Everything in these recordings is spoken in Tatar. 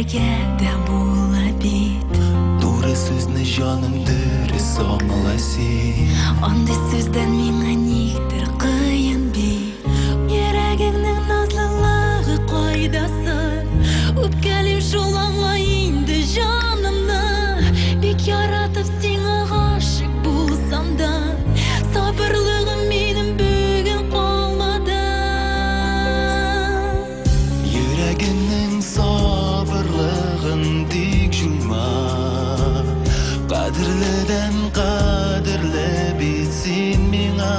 Үпкәләргә дә була бит. Туры сүзне, җаным, дөрес аңла син. Андый сүздән миңа никтер кыен бит. Йөрәгеңнең назлылыгы кайда соң? Үпкәлим шул, аңла инде җанымны. Бик яратып сиңа гашыйк булсам да, сабырлыгым минем бүген калмады. Йөрәгеңнең сабырлыгын тик җуйма. Кадерледән кадерле бит син миңа.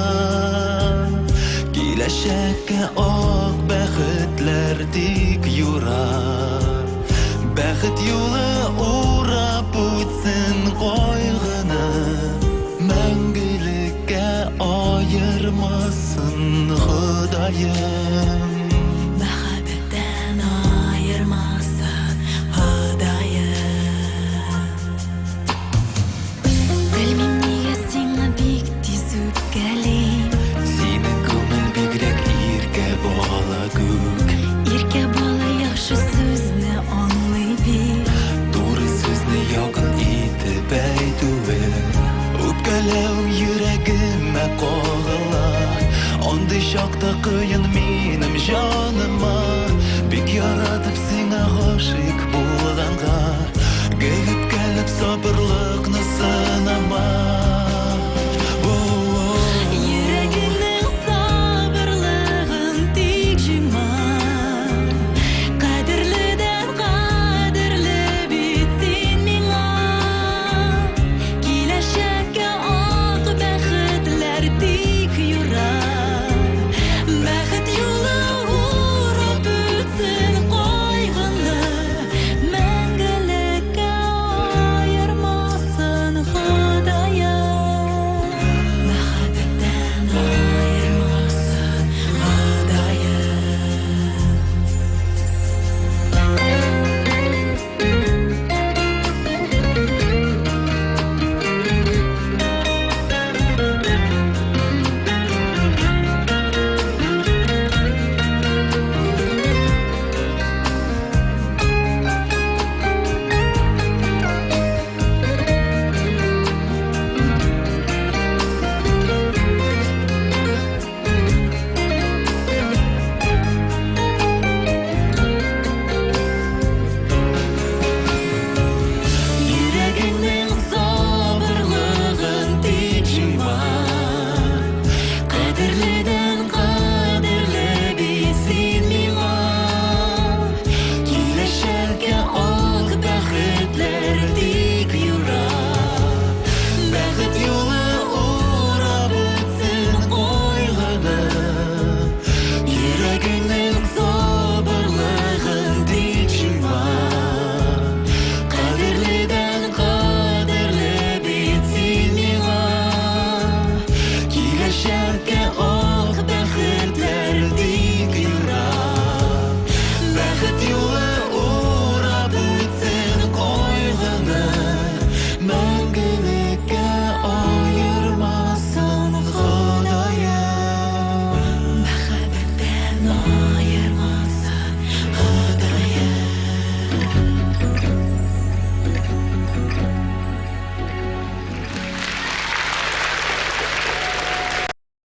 Киләчәккә ак бәхетләр тик юра. Бәхет юлы урап үтсен кайгыны. Мәңгелеккә аермасын Ходаем. Мәхәббәттән аермасын Ходаем. Белмим, нигә сиңа бик тиз үпкәлим. Синең күңел бигрәк иркә бала күк. Иркә бала яхшы сүзне аңлый бит. Туры сүзне якын итеп әйтүең, үпкәләү йөрәгемә кагыла. Андый чакта кыен минем җаныма. Бик яратып сиңа гашыйк.